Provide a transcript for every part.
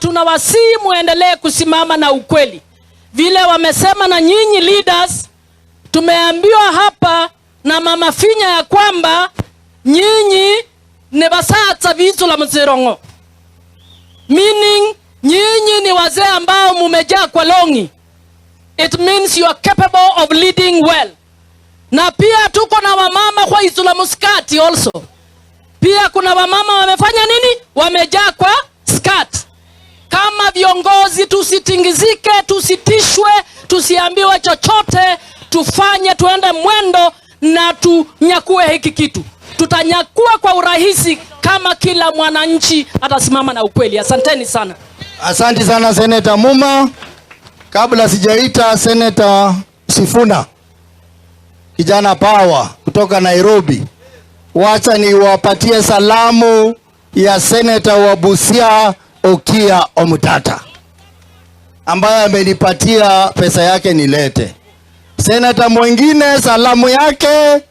Tunawasihi muendelee kusimama na ukweli. Vile wamesema na nyinyi leaders, tumeambiwa hapa na Mama Finya ya kwamba nyinyi ni basatsa bitsula mutsirongo, meaning nyinyi ni wazee ambao mumejaa kwa longi. It means you are capable of leading well. Na pia tuko na wamama kwa izula muskati also. Pia kuna wamama wamefanya nini? Wamejaa kwa skirt. Kama viongozi tusitingizike, tusitishwe, tusiambiwe chochote, tufanye tuende mwendo na tunyakue hiki kitu. Tutanyakua kwa urahisi kama kila mwananchi atasimama na ukweli. Asanteni sana. Asante sana, Seneta Muma. Kabla sijaita Seneta Sifuna, kijana power kutoka Nairobi, wacha niwapatie salamu ya seneta wa Busia, Okiya Omtatah, ambaye amenipatia pesa yake nilete. Seneta mwingine salamu yake,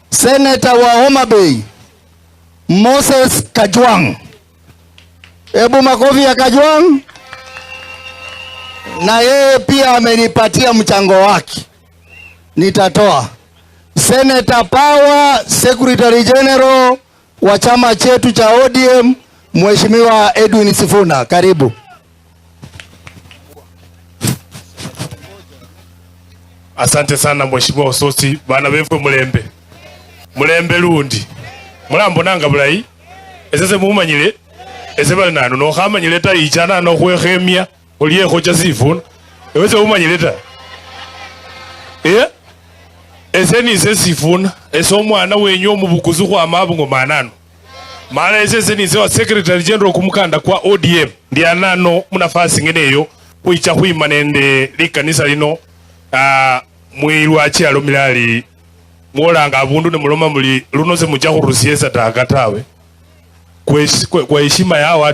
seneta wa Homa Bay, Moses Kajwang. Hebu makofi ya Kajwang. Na yeye pia amenipatia mchango wake, nitatoa. Senator Power, Secretary General wa chama chetu cha ODM, Mheshimiwa Edwin Sifuna, karibu. Asante sana, Mheshimiwa Osotsi. Bana befwe, mulembe mulembe lundi mulambonanga bulayi. Esese mumanyile ese bali nanu nokhamanyile ta ichana nokhwekhemya oliekhocha Sifuna. Ewe seumanyile ta? Ese nise Sifuna, ese omwana wenyu omubukuzi khwama abungoma anano mala ese nise wa secretary general kumukanda kwa ODM. Ndi anano munafasi ngene khwicha khwima nende likanisa lino mwilwachi alomile ali mwolanga abundu nemuloma muli luno semucha khurusia esataka tawe kwa heshima yao.